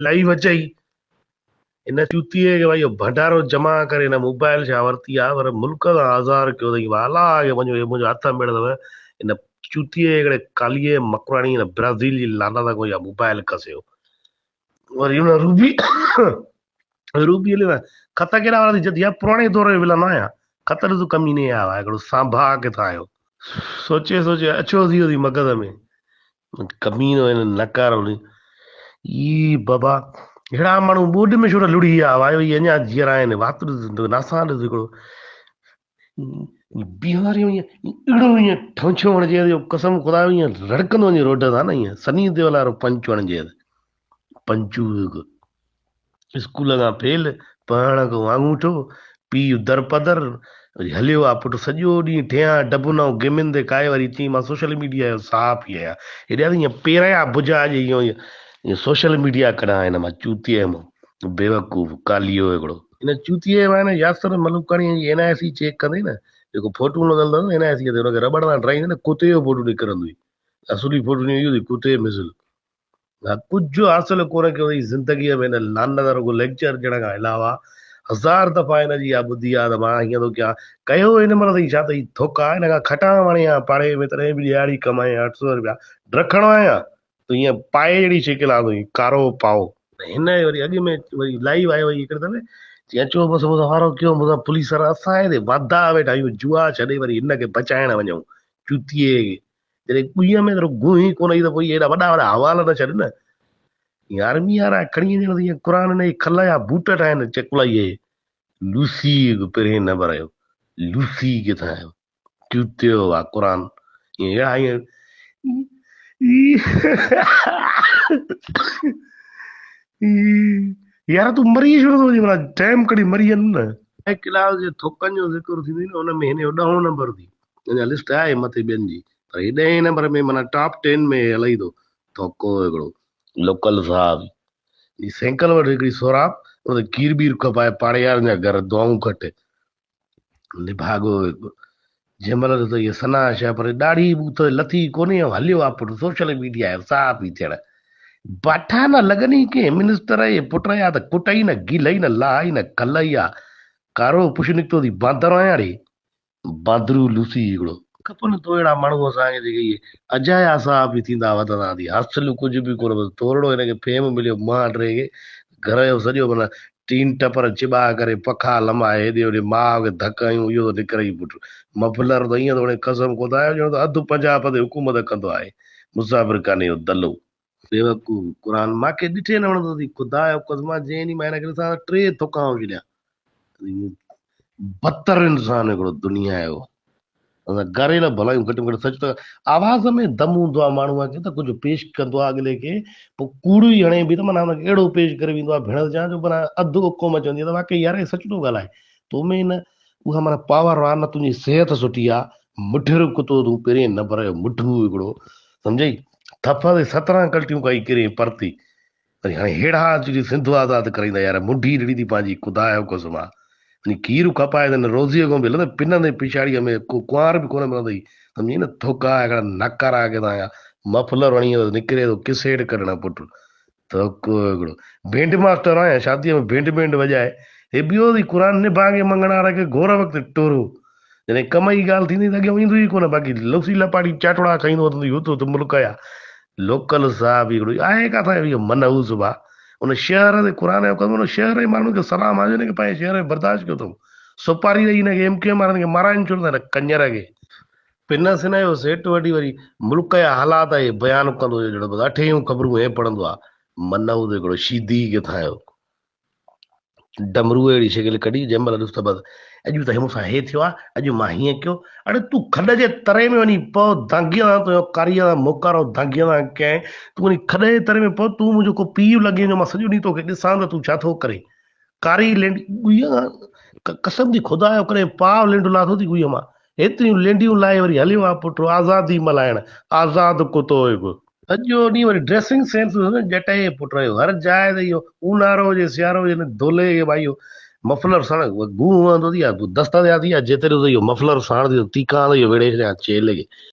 Live اچئي ان چوتيء کي ڀائي اهو ڀنڊارو جمع ڪري هن موبائل ڇا ورتي آ پر ملڪ سان آزار ڪيو اٿئي ڀاء الله کي وڃو هي منهنجو هٿ ميڙ اٿو ان چوتيء جي هڪڙي ڪاليء مڪراڻي هن برازيل جي لعنت کان اها موبائل کسيو وري هن روبي روبي هلي خط ڪهڙا وارا ٿي جدي پراڻي دور جو ولن آهيان خط ڏس ڪميني آيو آهي هڪڙو سانڀا ڪٿان آيو سوچي سوچي اڇو ٿي ويو ٿي مغز ۾ ڪمينو هن نڪارو ني اي بابا ههڙا ماڻهو ٻوڏ ۾ ڇو نه لڙهي ويا هئا اهي اڃا جيئرا آهن وات ڏس ناسان ڏس هڪڙو بيهاريو ائين اهڙو ائين ٺونڇو هڻجي جو قسم خدا جو ائين رڙڪندو وڃي روڊ تان نه ائين سني ديول وارو پنچ هڻجي پنچو هڪ اسڪول کان فيل، پڙهڻ کان آڱوٺو، پيء درپدر، وري هليو آ پٽ سڄو ڏينهن ٺيان ڊبن ۽ گيمن تي کائي وري چيائين مان سوشل ميڊيا جو صحافي آهيان. هيڏي آ ته ائين پيريا بجا جي ائين سوشل ميڊيا ڪڍان هن مان چوتيء مان بيوقوف ڪاليو هڪڙو. هن چوتيء مان نه ياسر ملوڪاڻيء جي اين I C check ڪندي نه جيڪو فوٽو لڳل اٿس نه اين I سي تي ان کي رٻڙ سان ڊرائيندي نه ڪتي جو فوٽو نڪرندوئي اصلي فوٽو نه اهو اٿئي ڪتي مثل. ها ڪجهه حاصل ڪونه ڪيو اٿئي زندگيء ۾ هن لعنت رڳو ليڪچر ڏيڻ کان علاوه هزار دفعا هن جي اها ٻڌي آ ته مان هيئن ٿو ڪيان ڪيو هن مهل اٿئي ڇا اٿئي ٿوڪا هن کان کٽان وڻي آ پاڙي ۾ تڏهن به ڏيهاڙي ڪمائين 800 رپيا ڊکڻو آهيان تون هيئن پائي جهڙي شڪل آ تنهنجي ڪارو پائو. هن وري اڳ ۾ وري لائيو آيو هئي هڪڙي دفعي چي اچو بس مون سان وارو ڪيو مون سان پوليس وارا اسان هتي واڌا ويٺا آهيون جوا ڇڏي وري هن کي بچائڻ وڃون چوتيي کي جڏهن ڳوهيء ۾ ته گوهه ئي ڪونه ته پوء ايڏا وڏا وڏا حوال نه ڇڏ نه. ائين آرمي وارا کڻي وڃن ته ائين قرآن هن جي کل جا بوٽ ٺاهين چڪلائيء جي. لوسي هڪ پهرين نمبر جو لوسي ڪٿان آيو؟ چوتيو آ قرآن ائين اهڙا ائين يار تون مري ڇو نٿو وڃين ڀلا ٽائيم ڪڍي مري وڃ نه. ڪلاس جي ٿوڪن جو ذڪر ٿيندو نه ان ۾ هن جو ڏهون نمبر ٿي. اڃا لسٽ آهي مٿي ٻين جي پر هي ڏهين نمبر ۾ معنيٰ ٽاپ ٽين ۾ هلئي ٿو ٿوڪو هڪڙو لوڪل صاحب جي سينڪل وٺ هڪڙي سوراب ان تي کير ٻير کپائي پاڙي وارن جا گهر دعائون کٽ نڀاڳو هڪ جنهن مهل ڏسو هي ثنا شاهه پر ڏاڙهي ٻوٿ لٿي ڪونهي ۽ هليو آ پٽ سوشل ميڊيا جو صحافي ٿيڻ باٺا نه لڳن ئي ڪنهن منسٽر جي پٽ جا ته ڪٽ ئي نه گيلهه ئي نه لاهه ئي نه کل ئي آ ڪارو پش نڪتو ٿي باندر آهيان ڙي باندرو لوسي هڪڙو. کپن تو اهڙا ماڻهو اسان کي جيڪي اهي اجايا صحافي ٿيندا وتندا ٿي حاصل ڪجهه به ڪونه بس ٿورڙو هن کي فيم مليو منهن ٽي کي گهر جو سڄو معنيٰ ٽين ٽپر چٻا ڪري پکا لمائي هيڏي هوڏي ماء کي ڌڪ هنيون اهو ٿو نڪرئي پٽ مفلر ته ائين ٿو هڻي قسم خدا جو ڄڻ ته اڌ پنجاب تي حڪومت ڪندو آهي مسافر خاني جو دلو. بيوقوف قرآن مان کي ڏٺي نه وڻندو ٿي خدا جو قسم آ جنهن ڏينهن مان هن کي ڏسان ته ٽي ٿڪان ڇڏيان بدتر انسان هڪڙو دنيا جو گريل ڀلايون گهٽ ۾ گهٽ سچ ته آواز ۾ دم هوندو آهي ماڻهوء کي ته ڪجهه پيش ڪندو آهي اڳلي کي پوء ڪوڙ ئي هڻي به ته معنيٰ هن کي اهڙو پيش ڪري ويندو آهي ڀيڻس جان جو معنيٰ اڌ قوم چوندي آهي ته واقعي يار هي سچ ٿو ڳالهائي تو ۾ نه اها معنيٰ پاور آهي نه تنهنجي صحت سٺي آهي مٺر ڪتو تون پهرين نمبر جو مٺو هڪڙو سمجهئي ٿڦ تي 17 ڪلٽيون کائي ڪرين پرتي وري هاڻي ههڙا اچي سنڌ آزاد ڪرائيندا يار منڍي رڙي ٿي پنهنجي خدا جو قسم آ وڃي کير کپائي ته روزيء کان به هلندي پنندي پڇاڙيء ۾ ڪو ڪنوار به ڪونه ملندئي سمجهي نه ٿوڪا هڪڙا ناڪارا ڪٿان جا مفلر هڻي نڪري ٿو ڪسيڙ ڪڍڻ پٽ ٿوڪو هڪڙو بينڊ ماسٽر آهيان شاديء ۾ بينڊ بينڊ وڄائي هي ٻيو ٿي قرآن نڀاڳي مڱڻهار کي گهور وقت ٽورو جڏهن ڪم جي ڳالهه ٿيندي ته اڳيان ايندو ئي ڪونه باقي لوسي لپاڙي چاٽوڙا کائيندو وتندو هو ته ملڪ جا لوڪل صاحب هڪڙو آهي ڪاٿان جو اهو منحوس ڀاء ان شهر تي قرآن جو قسم ان شهر جي ماڻهن کي سلام آهي جو هن کي پنهنجي شهر ۾ برداشت ڪيو اٿئون سوپاري ڏئي هن کي ايم ڪيو ايم وارن کي مارائين ڇو نٿا هن ڪڃر کي. پنس هن جو سيٽ وٺي وري ملڪ جا حالات اهي بيان ڪندو هجي جهڙو بس اٺيون خبرون هي پڙهندو آهي منحوس هڪڙو شيدي ڪٿان جو. ڊمروء اهڙي شڪل ڪڍي، جنهن مهل ڏس ته بس اڄ ته مون سان هي ٿيو آهي، اڄ مان هيئن ڪيو. اڙي تون کڏ جي تري ۾ وڃي پئو، دانگيء سان تنهنجو ڪاريء سان موڪارو دانگيء سان ڪيائين، تون وڃي کڏ جي تري ۾ پئو، تون منهنجو ڪو پيء لڳين جو مان سڄو ڏينهن توکي ڏسان ته تون ڇا ٿو ڪرين. ڪاري لينڊي ڳوهيء کان قسم ٿي خدا جو ڪڏهن پاء لينڊو لاٿو ٿي ڳوهيء مان. ايتريون لينڊيون لاهي وري هليو آ پٽ آزادي ملهائڻ، آزاد ڪتو هڪ. سڄو ڏينهن وري ڊريسنگ سينس هوندس نه ڄٽئي پٽ جو هر جاء تي اهو اونهارو هجي سيارو هجي نه دولهي کي ڀائي اهو مفلر ساڻ گونهه وهندو ٿي يا دست ٿيا ٿي يا جيتري اهو مفلر ساڻ ٿي تيڪان اهو ويڙهي ڇڏيان چيلهه کي.